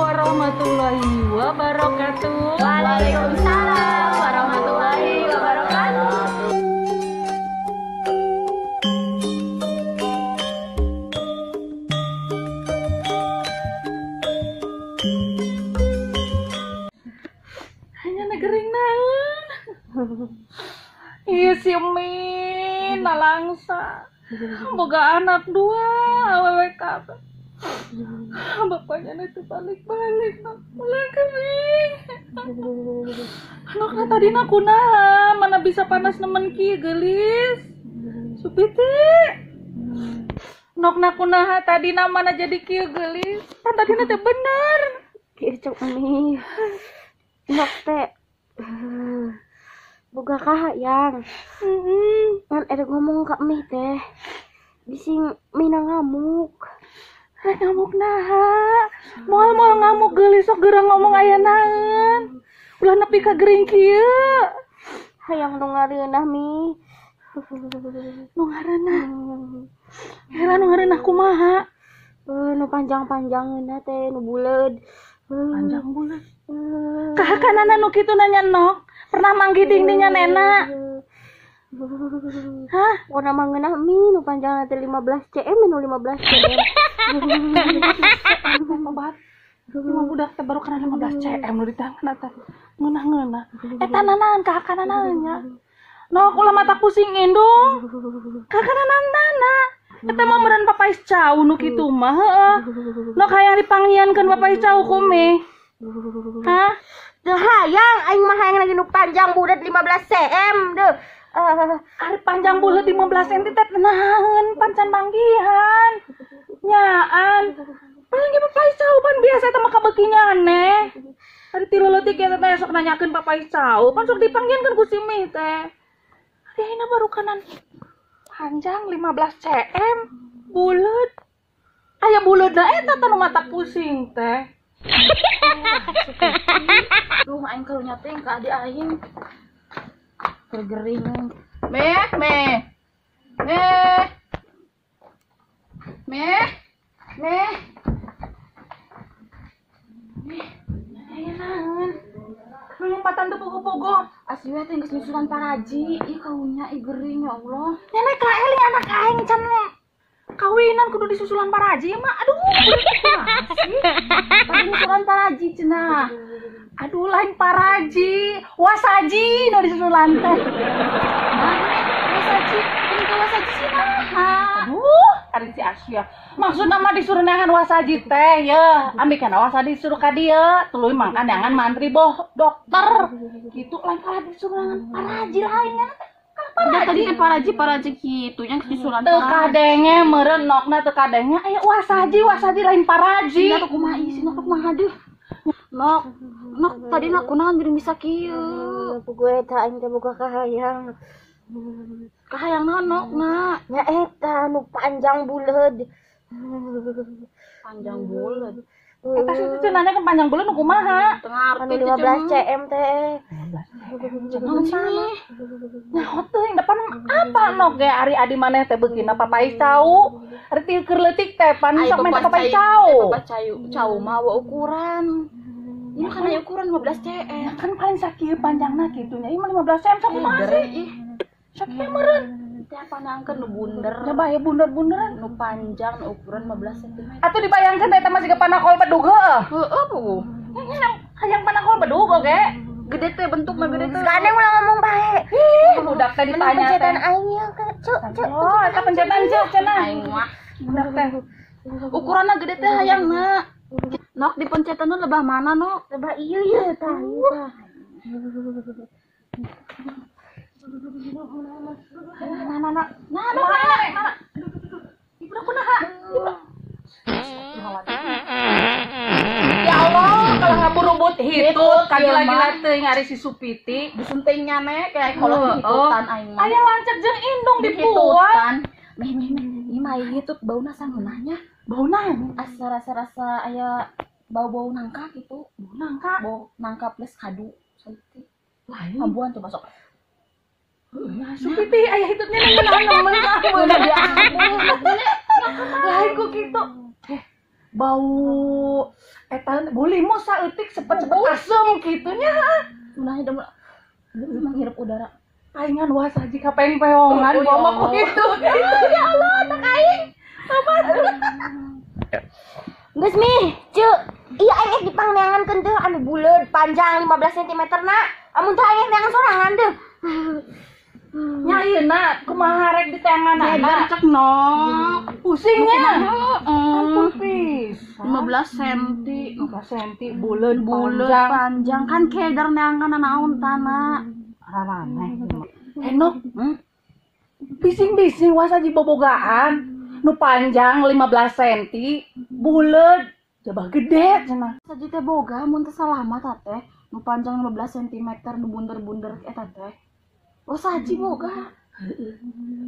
Warahmatullahi wabarakatuh. Waalaikumsalam warahmatullahi wabarakatuh. Hanya negering naon. Ih si Min nalangsa. Boga anak dua awewe kabeh. Bapaknya itu balik-balik nak pulang kering. Anaknya tadi nak kunaha, mana bisa panas nemen ki gelis. Supiti. Nok nak kunaha tadi na mana jadi kieu gelis. Pan tadi na teh bener. Kieu cok mi. Nok teh boga kahayang. Pan erek ngomong ka mi teh. Bising mina ngamuk. Rek ngamuk naha, moal-moal ngamuk geulis sok geurang ngomong aya naon. Ulah nepi ka gering kieu. Hayang nu ngareunah mi. Nu ngareunah. Heula nu ngareunah kumaha? Nu panjang-panjangeunna teh nu buleud. Panjang buleud. Kaha kanana nu kitu nanya nok? Pernah manggih dingdingnya nena? Hah? Warna mangeunah mi nu panjangna teh 15 cm nu 15 cm. Obat. Lima budak teh baru kana 15 cm nu di tangan eta. Ngeunah-ngeunah. Eta nanaon ka kana naon nya? Nok ulah mata pusing indung. Ka kana nana. Eta mah meureun papais cau nu kitu mah heueuh. Nok hayang dipanggiankeun papais cau ku mi. Hah? Teu hayang aing mah hayang lagi nu panjang budak 15 cm deuh. Ari panjang buleut 15 cm teh naon pancan manggihan. Nyaan. Paling ge papais cau pan biasa eta mah kabeuki aneh. Ari ti leutik eta teh sok nanyakeun papais cau, pan sok dipanggiankeun ku si Mi teh. Ari ayeuna baru kanan panjang 15 cm buleut. Aya buleutna eta teh nu mata pusing teh. Duh aing karunya teh ka adi aing. Gering. Meh, meh. Meh. Meh. Meh. Meh. Aya naon? Nu lompatan teu pugu-pugu. Asli we teh geus nyusulan paraji. Ih kaunya ih gering ya Allah. Nenek ka eling anak aing can kawinan kudu disusulan paraji mah. Aduh, sih. Tadi nyusulan paraji cenah. Aduh lain paraji, wasaji nu disusulan teh. Nah, wasaji, ini ke wasaji sih nah. Aduh, ari si Asia. Maksudna mah disuruh neangan wasaji teh ya. Ambil kana wasaji disuruh ka dieu, tuluy mangka neangan mantri boh dokter. Gitu lain paraji disuruh neangan paraji lain nya teh. Udah tadi teh paraji kitu nya disusulan. Teu kadenge meureun nokna teu kadenge aya wasaji, wasaji lain paraji. Sina tuh kumaha ieu, sina tuh kumaha deuh. Nok, nok tadi nak kunaon geuring bisa kieu. Pugu eta aing teh boga kahayang. Kahayang naon nok na? Nya eta nu panjang buleud. Panjang buleud. Eta sih teh nanya kan panjang buleud nu kumaha? Teu ngarti 15 cm teh. 15 cm. Naon sih? Nyaho teuing depan apa nok ge ari adi maneh teh beukina papais cau. Ari ti keur leutik teh pan sok minta papais cau. Papais cau mah ukuran. Ini kan aya ukuran 15 cm. Ya kan paling sakieu panjangna kitu nya. Ieu mah 15 cm sakumaha sih? Sakieu meureun. Teh panangkeun nu bunder. Nya bae bunder-bunderan nu panjang nu ukuran 15 cm. Atuh dibayangkeun eta mah siga panakol bedug heueuh. Heueuh puguh. Hayang panakol bedug oge. Gede teh bentukna gede teh. Gandeng ulah ngomong bae. Ih, budak teh ditanya teh. Pencetan aing ieu ka cuk cuk. Oh, eta pencetan cuk cenah. Aing mah. Budak teh. Ukuranna gede teh hayangna. Nok di pencetan lebah mana nok? Lebah ieu ieu tah. Nah, nah, nah, nah, nah, ibu kunaha? Ya Allah, kalau ngaburubut hitut kagila-gila teuing ari si Supiti, disunting nyane kayak kolot hitutan aing mah. Aya lancet jeung indung dipuan. Meh meh meh, ieu mah hitut bauna sangeunahnya. Bau naon? Asa rasa-rasa aya bau-bau nangka gitu. Bau nangka? Bau nangka plus kadu saeutik. Lain. Ambuan tuh masuk. Nah, Supiti aya hitutnya nang nemen ka diambu. Lain ku kitu. Bau Eta bulimu saeutik cepet-cepet asem kitu nya. Nah, hidup menghirup udara. Palingan wasaji ka pengpeongan bawa ku kitu. Ya Allah, anak aing. Tobat. Geus mi, ceu. Iya aing ek dipangneangankeun teh anu buleud panjang 15 cm na. Amun teh aing neangan sorangan teh. Nya ayeuna kumaha rek diteanganana? Nyegar cek nok. Pusingnya. Ampun pisan. 15 cm, 15 cm buleud buleud panjang kan keder neangan naon tanah. Raraneh. Henok. Bising-bising wasaji bobogaan nu panjang 15 cm, buleud jabah gede cenah. Saji teh boga mun teu salah mah teh, nu panjang 15 cm nu bunder-bunder eta teh. Wasaji boga. Heeh.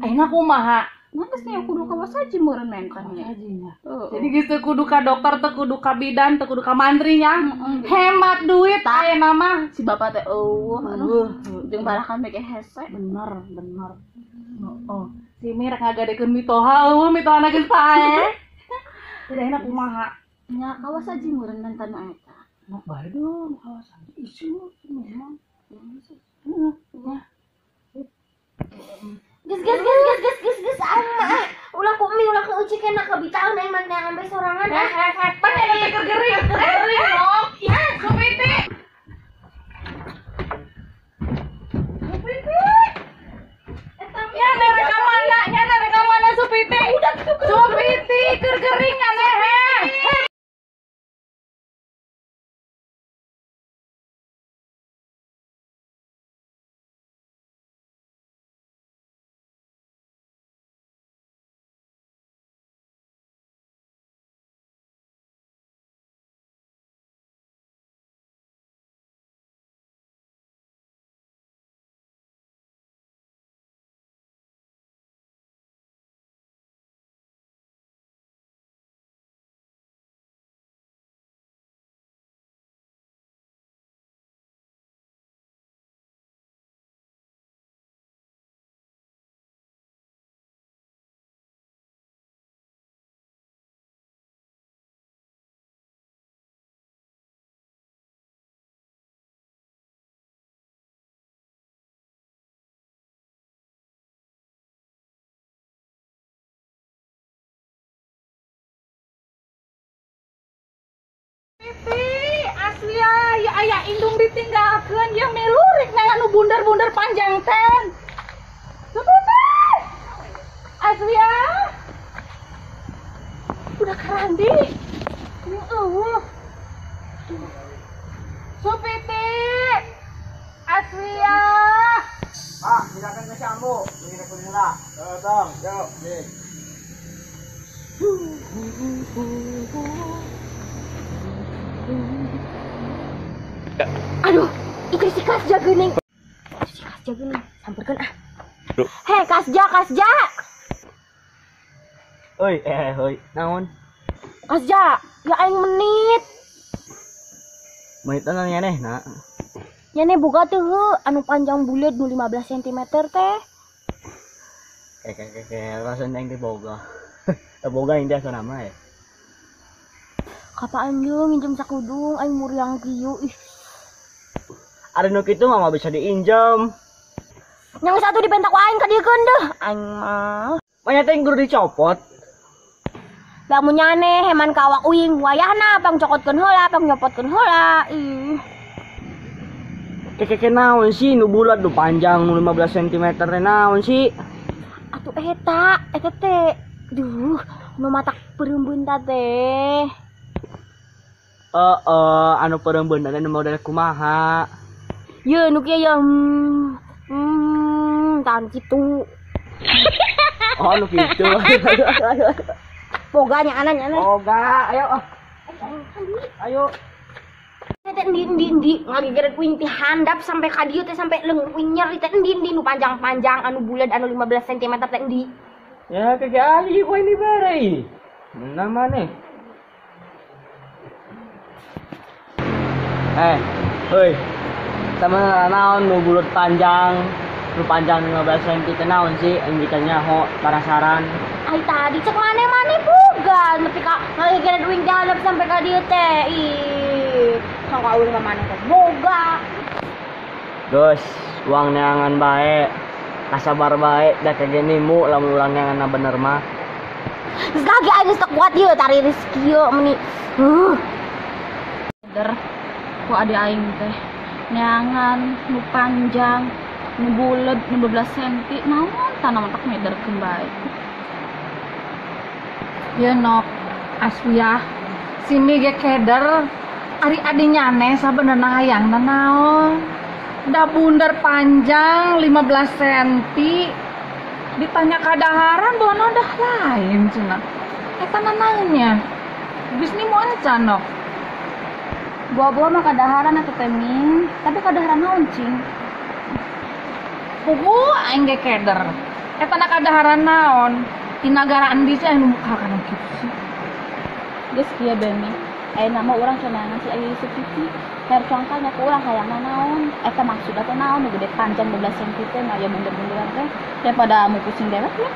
Ayeuna kumaha? Nah geus nya kudu ka wasaji meureun mentan nya. Jadi geus teu kudu ka dokter, teu kudu ka bidan, teu kudu ka mantri nya. Hemat duit ayeuna mah. Si bapak teh eueuh aduh jeung barakan make hese. Bener, bener. Oh, si Mi rek ngagadekeun mitoha eueuh mitohana geus paeh. Udah enak kumaha? Nya ka wasaji meureun mentan eta. Nok bae dong ka wasaji isu memang. Heeh. Nya. Geus geus geus geus geus geus geus aing mah. Ulah ku mi ulah ku uci kena kabitaeun aing mah neangan bae sorangan. Heh, pan eta teh keur gering, gering nok. Supiti. Supiti. Eta nya rek ka mana? Nya rek ka mana Supiti? Udah kitu Supiti keur gering aneh. Asli ya aya indung ditinggalkeun ya milurik nang anu bundar-bundar panjang ten. Supiti. Asli ya. Udah karandi. Eueuh. Supiti. Asli ya. Pak, silakan ke Sambu, ini rek heula. Tong, yuk, nih. Aduh, itu si Kasja geuning. Itu si Kasja geuning, samperkeun ah. Hei, Kasja, Kasja. Oi, hoi, naon? Kasja, ya aing menit. Menit anu nyaneh na. Nyaneh boga teu heuh, anu panjang buleud nu 15 cm teh. Rasana aing teh boga. Boga aing teh asana mah ya. Kapaan jeung nginjem sakudung aing muriang kieu ih. Ada nu kitu mah bisa diinjem. Yang satu dipentak aing ka dieukeun deuh. Aing mah. Manya teh kudu dicopot. Lamun nyane heman ka awak uing wayahna pang cokotkeun heula, pang nyopotkeun heula. Ih. Keke naon sih nu bulat nu panjang nu 15 cm teh naon sih? Atuh eta, eta teh. Duh, nu matak peureumbun teh. Anu peureumbun teh nu model kumaha? Ye nu kieu ya. Tahan kitu. Oh, nu kitu. Boga nya anan nya. Boga, ayo. Ayo. Teh endi-endi ngagigeret uing ti handap sampai ka dieu teh sampai leungeun uing nyeri teh endi-endi nu panjang-panjang anu buleud anu 15 cm teh endi. Ya keke ali ku ini bare. Nama nih. Hoi. Sama naon nu buleud panjang, nu panjang 15 cm teh naon sih aing ditanya ho penasaran. Ai tadi cek mane-mane boga. boga nepi ka ngagigeret uing teh handap sampai ka dieu teh. Ih, sangka uing mah maneh teh boga. Geus, uang neangan bae. Kasabar bae da kage nimu lamun urang neanganna bener mah. Geus kage aing geus teu kuat ieu tariris kieu meuni. Der ku adi aing teh neangan nu panjang, nu buleud, nu 12 cm, naon tah matak mederkeun bae. Ya nok, Aswiah, sini ge keder, ari adi nyane sabenerna hayangna naon. Da bundar panjang 15 cm, ditanya kadaharan bono dah lain cenah. Eta nanaonnya? Geus ni moal encan nok. Buah-buah mah kadaharan atuh teh Min, tapi kadaharan naon cing? Puguh aing ge keder. Eta na kadaharan naon? Di nagara endi sih anu muka kana kitu sih? Geus kieu be Mi. Ayeuna mah urang cenah si Ayu Yusuf TV. Her congkanya ku urang hayangna naon? Eta maksudna teh naon nu gede panjang 12 cm teh nu aya bunder-bunderan teh daripada mu pusing dewek nya.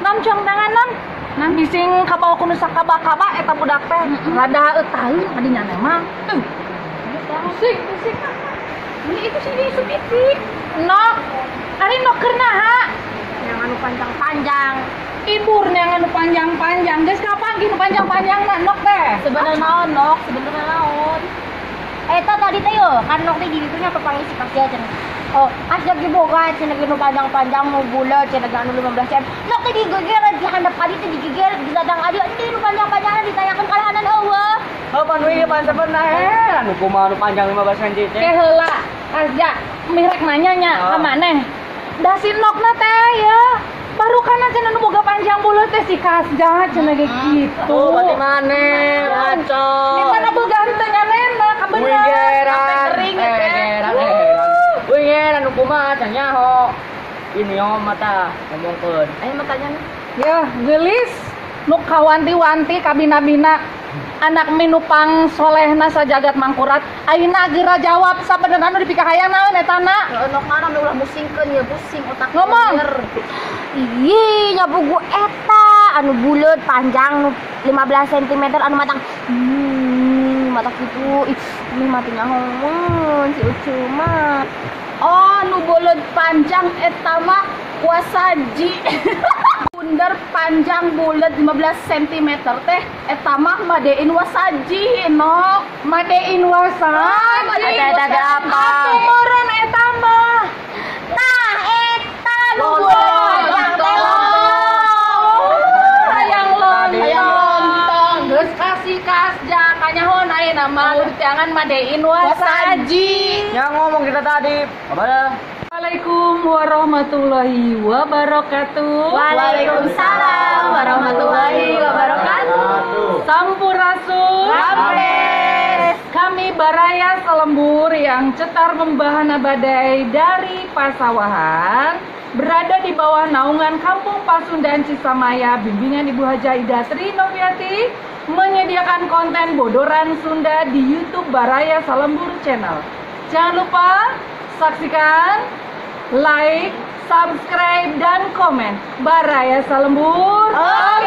Nam cong tangan nam. Nam bising kabawa ku nu sakaba-kaba eta budak teh. Rada eutaeun adi nyane mah. Pusing, pusing. Ini itu sih di Yusuf TV. Nok, ari nok keur naha? Yang anu panjang-panjang. Ibur yang anu panjang-panjang. Geus kapan nu panjang-panjang nok teh? Sebenarnya naon nok? Sebenarnya naon? Eta tadi teh yo, kan nok teh di ditu nya papanggih si Kasya cenah. Oh, Kasya ge boga cenah ge nu panjang-panjang nu buleut cenah ge anu 15 cm. Nok teh digegeret di handap kadi teh digegeret di sadang adi endi nu panjang-panjangna ditanyakeun kalahanan eueuh. Heuh pan we pan sabenerna heran nu kumaha nu panjang 15 cm teh. Ke heula, Kasya mirek nanya nya ka maneh. Da si nokna teh ya. Baru kana cenah nu boga panjang buleut teh si Kasja cenah ge kitu. Oh, berarti maneh ngaco. Di mana boga henteu nyanena kabener. Sampai kering teh. Wih geran nu kumaha can nyaho. Ini om mata ngomongkeun. Ayo matanya nih. Ya, geulis nu kawanti-wanti kabina-bina anak minupang solehna sajagat mangkurat. Ayeuna geura jawab sabenerna nu dipikahayang naon eta na? Heeh, nok mana ulah musingkeun ya pusing otak. Ngomong. Ih, nya pugu eta anu buleut panjang nu 15 cm anu matang. Mata kitu. Ih, ini mati nyahoeun si Ucu mah. Oh, nu buleut panjang eta mah wasaji. Bundar panjang bulat 15 cm teh eta mah madein wasaji nok. Madein wasaji. Eta teh apa? Atuh meureun eta mah. Tah eta nu buleut panjang teh. Hayang lontong. Geus kasih Kasja kanyahon ayeuna mah tiangan madein wasaji. Yang ngomong kita tadi. Apa? Assalamualaikum warahmatullahi wabarakatuh. Waalaikumsalam warahmatullahi wabarakatuh. Sampurasun. Rampes. Kami Baraya Salembur yang cetar membahana badai dari Pasawahan, berada di bawah naungan Kampung Pasundan Cisamaya, bimbingan Ibu Haja Ida Tri Noviati, menyediakan konten bodoran Sunda di YouTube Baraya Salembur Channel. Jangan lupa saksikan, like, subscribe, dan komen. Baraya Salembur. Oke.